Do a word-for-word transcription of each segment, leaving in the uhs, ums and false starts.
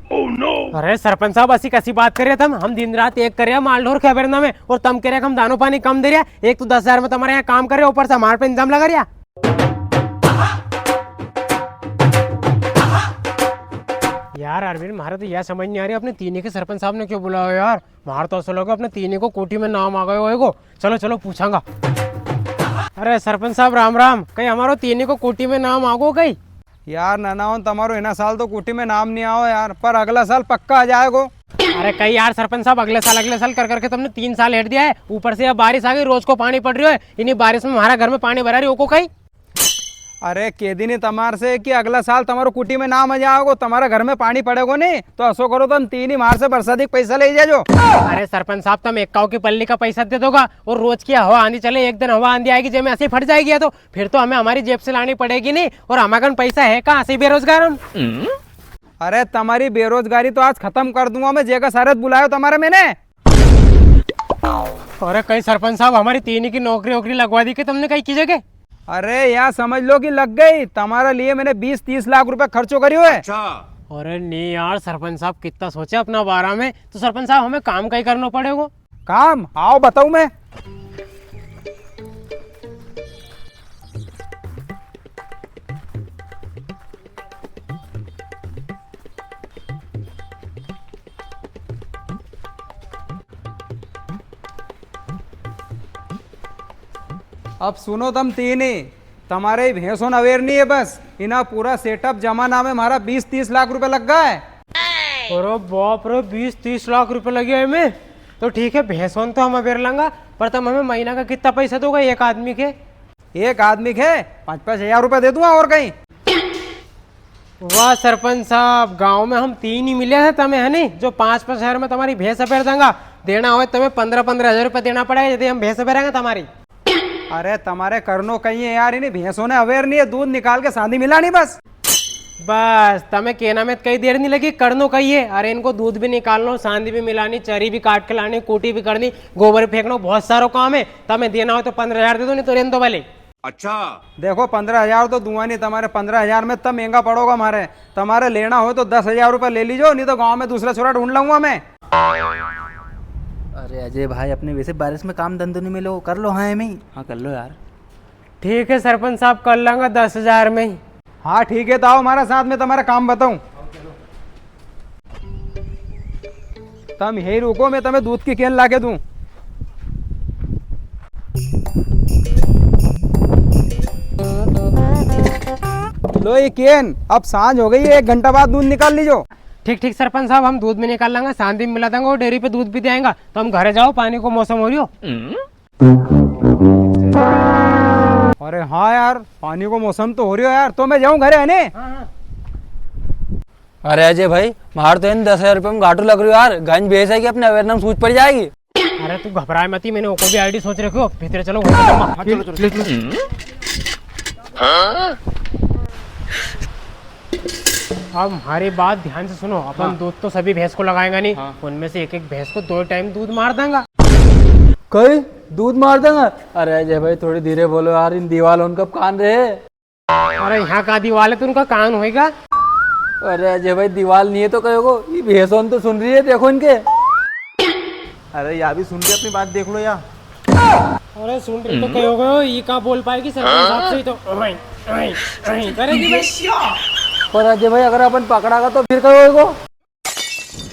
अरे सरपंच साहब, असी कसी बात कर रिया तम? हम दिन रात एक कर रिया माल ढोर के अवेरना में, और तम कह रिया कि हम दानो पानी कम दे रिया। एक तो दस हजार में तमारे यहाँ काम कर रिया, ऊपर से हमारे पे इल्जाम लगा रिया। यार अरविंद, म्हारे तो या समझ नी आ री, अपने तीनी के सरपंच साहब ने क्यों बुलायो यार? म्हारे तो असो लगे अपने तीनी को कुटी में नाम आ गयो होएगो। चलो, चलो, पूछांगा। अरे सरपंच साहब, राम राम। कई हमारो तीनी को कुटी में नाम आगो कई? यार ननावन, तमारो इना साल तो कुटी में नाम नी आओ यार, पर अगला साल पक्का आ जाएगो। अरे कई यार सरपंच साहब, अगले साल, अगले साल कर करके तमने तीन साल हेट दिया है। ऊपर से अब बारिश आ गई, रोज को पानी पड़ रियो है। इनी बारिश में हमारा घर में पानी भरा रियो को कई? अरे, के दी नी तमार से कि अगला साल तमारो कुटी में नाम आ जाएगो, तमारा घर में पानी पड़ेगो नी, तो असो करो, तम तीनी म्हार से बरसाती का पैसा ले जाजो। अरे सरपंच साहब, तम एकाव की पल्ली का पैसा दे दोगा और रोज की हवा आंधी चले, एक दिन हवा आंधी आएगी, जेमें असी फट जाएगी या तो फिर तो हमें हमारी जेब से लानी पड़ेगी नी, और हमारे कन पैसा है कहाँ, असी बेरोजगार हम। अरे, तमारी बेरोजगारी तो आज खत्म कर दूंगा मैं, जेका सारे बुलायो तमारे मैंने। अरे, कई सरपंच साहब, हमारी तीनी की नौकरी वोकरी लगवा दी कि तमने कई की जगह? अरे, या समझ लो कि लग गई। तमारे लिए मैंने बीस तीस लाख रुपए खर्चो करियो है। अच्छा। अरे नी यार सरपंच साहब, कितना सोचे अपना बारा में। तो सरपंच साहब, हमें काम कई करनो पड़ेगो? काम? आओ बताऊं मैं। अब सुनो तम तीनी, तमारे ही भैंसों अवेरनी है बस। इना पूरा setup जमाना में म्हारा बीस तीस लाख रुपए लग गया है। अरे बाप रे, बीस तीस लाख रुपए लगे हैं इमें? तो ठीक है, भैंसों तो हम अवेर लांगा, पर तम हमें महीना का कितना पैसा दोगा एक आदमी के? एक आदमी के पाँच पाँच हजार रुपए दे दूंगा, और कई। वाह सरपंच साहब, गांव में हम तीन ही मिले हैं तमें, है नी, जो पाँच पाँच हजार में तमारी भैंस अवेर देंगा। देना होय तमें पन्द्रह पन्द्रह हजार रुपए देना पड़ेगा यदि हम भैंस अवेरांगा तमारी। अरे तमारे करनो कई है यार, इनी भैंसों ने अवेरनी है, दूध निकाल के सांदी मिलानी बस। बस, तमें केना में कई देर नी लगी, करनो कई है। अरे इनको दूध भी निकालनो, सांदी भी मिलानी, चरी भी काट के लानी, कूटी भी करनी, गोबर फेंकनो, बहुत सारो काम है। तमें देना होय तो पन्द्रह हजार दे दो, नी तो रेन दो भले। अच्छा। देखो, पन्द्रह हजार तो दूंगा नी तमारे, पन्द्रह हजार में तम महंगा पड़ोगा म्हारे। तमारे लेना हो तो दस हजार रुपया ले लीजो, नी तो गांव में दूसरा छोरा ढूंढ लाऊंगा मैं। अरे अजय भाई, अपने वैसे बारिश में काम धंधो नी मिलो, कर लो हाँ एमे ही। हाँ, कर लो यार। ठीक है सरपंच साहब, कर लांगा दस हजार में ही। हाँ ठीक है, तो आओ हमारा साथ में, तमारा काम बताऊं। तम यही रुको, मैं तमें दूध की केन लाके दूं। लो ये केन, अब सांझ हो गई है, एक घंटा बाद दूध निकाल लीजो। ठीक ठीक सरपंच साहब, हम दूध भी निकाल लांगा, सांदी भी मिला देंगा और डेयरी पे दूध भी दे आएंगा। तो हम घरे जाओ, पानी को मौसम हो रियो। अरे हाँ यार, पानी को मौसम तो हो रियो यार, तो मैं जाऊं घरे, है ने? हाँ, हाँ। अरे अजय भाई, म्हार तो इन दस हजार रुपये में घाटो लग रियो यार, गंज भैंस है कि अपने अवेरना में सूझ पड़ जाएगी। अरे तू घबराए मती, मैंने ओको भी idea सोच रखो, भीतर चलो, वहीं पे हाँ, चलो, चलो। ले, ले। अब हमारी बात ध्यान से सुनो, अपन हाँ। दूध तो सभी भैंस को लगाएंगा नी, हाँ। उनमें से एक एक भैंस को दो टाइम दूध मार देंगा। कई दूध मार देंगा? अरे अजय भाई, थोड़ी धीरे बोलो यार, इन दीवाल होन कब कान रहे। अरे यहाँ का दीवाल है, तो उनका कान होएगा? अरे अजय भाई, दीवाल नी है तो कहोगो, ये भैंस होन तो सुन री है, देखो इनके। अरे या भी सुन रही अपनी बात, देख लो या। अरे सुन रही तो कहोगो, ये का बोल पाएगी सरपंच साहब से ही तो ओए, ओए, ओए करेगी भाई। पर अजय भाई, अगर अपन पकड़ागा तो फिर कहोगो।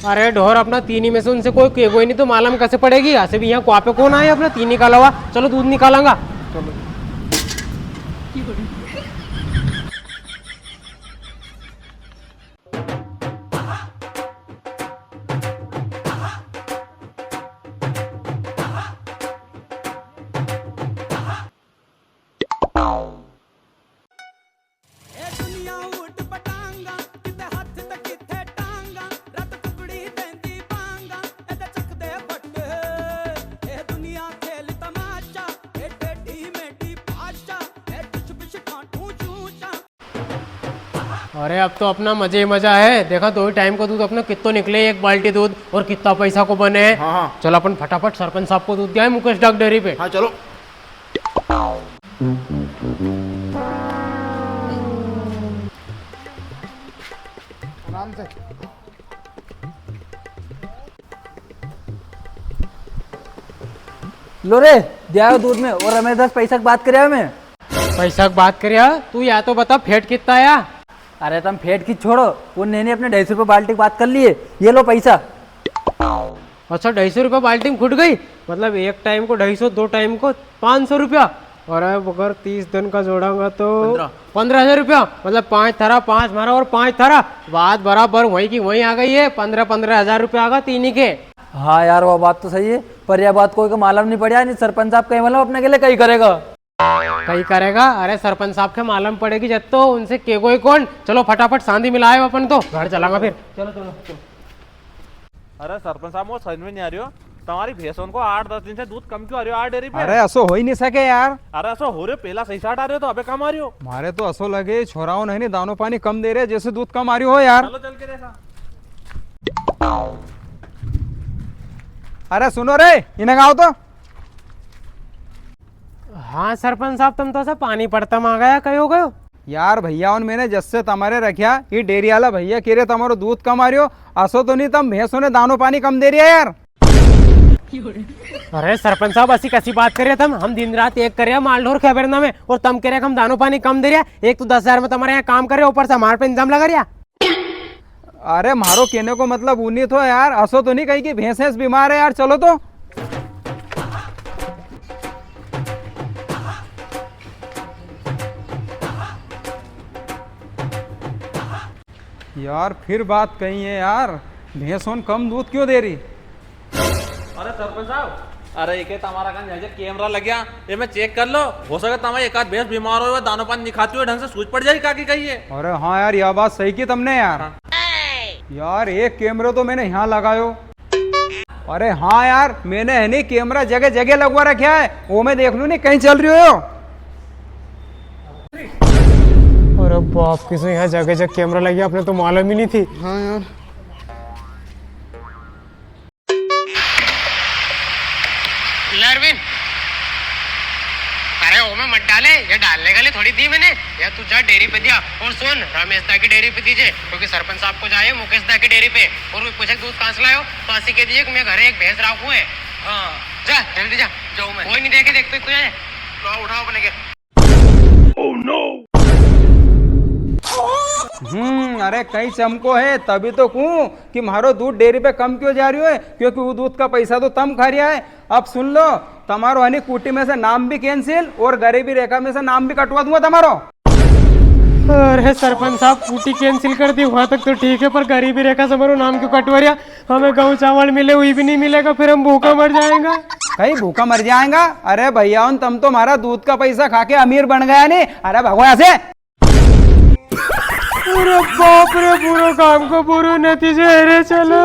अरे ढोर, अपना तीनी में से उनसे कोई कहेगो ही नी तो मालूम कैसे पड़ेगी? ऐसे भी यहाँ कुआ पे कौन आए अपना तीनी का अलावा? चलो दूध निकालांगा। चलो। अरे अब तो अपना मजे ही मजा है। देखा, दो ही टाइम को दूध अपना कित्तो निकले, एक बाल्टी दूध, और कितना पैसा को बने। हाँ, हाँ। चल अपन फटाफट सरपंच साहब को दूध दिया है मुकेश डाक डेयरी पे। हाँ, चलो। आराम से। लो रे, दिया दूध में। और रमेश दास, पैसा की बात करया मैं। पैसा की बात करया? तू या तो बता, fat कितना आया? अरे, तम fat की छोड़ो, वो नैनी अपने ढाई सौ रुपये बाल्टी की बात कर लिए। ये लो पैसा। अच्छा, ढाई सौ रुपया बाल्टी में खुट गई? मतलब, एक टाइम को ढाई सौ, दो टाइम को पाँच सौ रुपया। अरे, अगर तीस दिन का जोड़ांगा तो पन्द्रह। पन्द्रह हजार रुपया। मतलब, पाँच थारा, पाँच मारा और पाँच थारा। बात बराबर वहीं की वहीं आ गई है। पन्द्रह, पन्द्रह हजार रुपया आ गया तीनी के। हाँ यार, वो बात तो सही है, पर यह बात कोई को मालूम नहीं पड़ा। नहीं, सरपंच साहब कहीं, मतलब, अपने के लिए कहीं करेगा। कहीं करेगा? अरे, सरपंच साहब के मालूम पड़ेगी जब तो, उनसे केगो ही कौन। चलो, फटाफट सांदी मिलाए अपन तो घर चलांगा फिर। चलो, चलो, चलो। अरे सरपंच साहब, वो समझ में नहीं आ रही हो, तुम्हारी भैंसों को आठ दस दिन से दूध कम क्यों आ रही हो यार डेयरी पे? अरे, असो हो ही नहीं सके यार। अरे, असो हो रहे, पहला सही साट आ रहे हो तो अबे कम आ रही हो। मारे तो असो लगे, छोराओं ने नहीं दानो पानी कम दे रहे, जैसे दूध कम आ रही हो यार। चलो, चल के देखा। अरे सुनो रे, इन्हें गाओ तो। हाँ सरपंच साहब, तुम तो से पानी पड़ता में आ गया, कई हो गयो? यार भैया, उन मैंने जस्से तमारे रख्या, ये डेयरी वाला भैया कह रहे तमारो दूध कम आ रह्यो, असो तो नहीं तम भैंसों ने दानो पानी कम दे रिया यार? अरे सरपंच साहब, असी कसी बात कर रहे तम? हम दिन रात एक कर रहे माल ढोर खबर ना में, और तम कह रहे हम दानो पानी कम दे रहे। एक तो दस हजार में तमारे यहाँ काम कर रहे, ऊपर से हमारे पे इल्जाम लगा रहे। अरे, म्हारो कहने को मतलब ऊ नी थो यार, असो तो नी कही कि भैंस भैंस बीमार है यार, चलो तो। यार, फिर बात कही है यार, भैंस होन कम दूध क्यों दे रही? अरे सरपंच साहब, अरे इके तमारा कन जाके कैमरा लग्या, ये में चेक कर लो, हो सके तमारी एक आध भैंस बीमार हो, दानो पानी नहीं खाती हो ढंग से, सूझ पड़ जाएगी काकी कही है। अरे हाँ यार, यह बात सही की तमने यार। हाँ। यार, एक कैमरो तो मैंने यहाँ लगायो। अरे हाँ यार, मैंने है नी कैमरा जगह जगह लगवा रखा है, वो मैं देख लूँ नी कहीं चल रही हो। अरे बाप, किसी यहाँ जगह जगह कैमरा लग्या, अपने तो मालूम ही नी थी। हाँ यार। ले अरविंद, अरे ओ में मत डाले, ये डालने का लिए थोड़ी दी मैंने। या तू जा डेयरी पे दिया। और सुन, रमेश दा की डेयरी पे दीजे, क्योंकि सरपंच साहब को जाए मुकेश दा की डेयरी पे, और कोई पूछे दूध कहाँ से लायो, तो असी कह दीजे कि मैं घरे एक भैंस राखू है। हाँ। जा, जल्दी जा। जाऊँ मैं। कोई नी देखे, देख तो तू जाए। लो, उठाओ अपने के। हम्म, अरे कई चमको है, तभी तो कहूँ कि म्हारो दूध डेयरी पे कम क्यों जा रही है, क्योंकि वो दूध का पैसा तो तम खा रिया है। अब सुन लो, तमारो हनी कुटी में से नाम भी cancel और गरीबी रेखा में से नाम भी कटवा दूंगा तमारो। अरे सरपंच साहब, कुटी cancel कर दी, वहां तक तो ठीक है, पर गरीबी रेखा से हमारो नाम क्यों कटवा रिया? हमें गहूँ चावल मिले, वही भी नहीं मिलेगा, फिर हम भूखा मर जाएगा। कई भूखा मर जाएगा? अरे भैया, उन तम तो म्हारा दूध का पैसा खा के अमीर बन गया नी। अरे भागो यहाँ से। अरे बाप रे, बुरो काम को बुरो नतीजो। अरे चलो।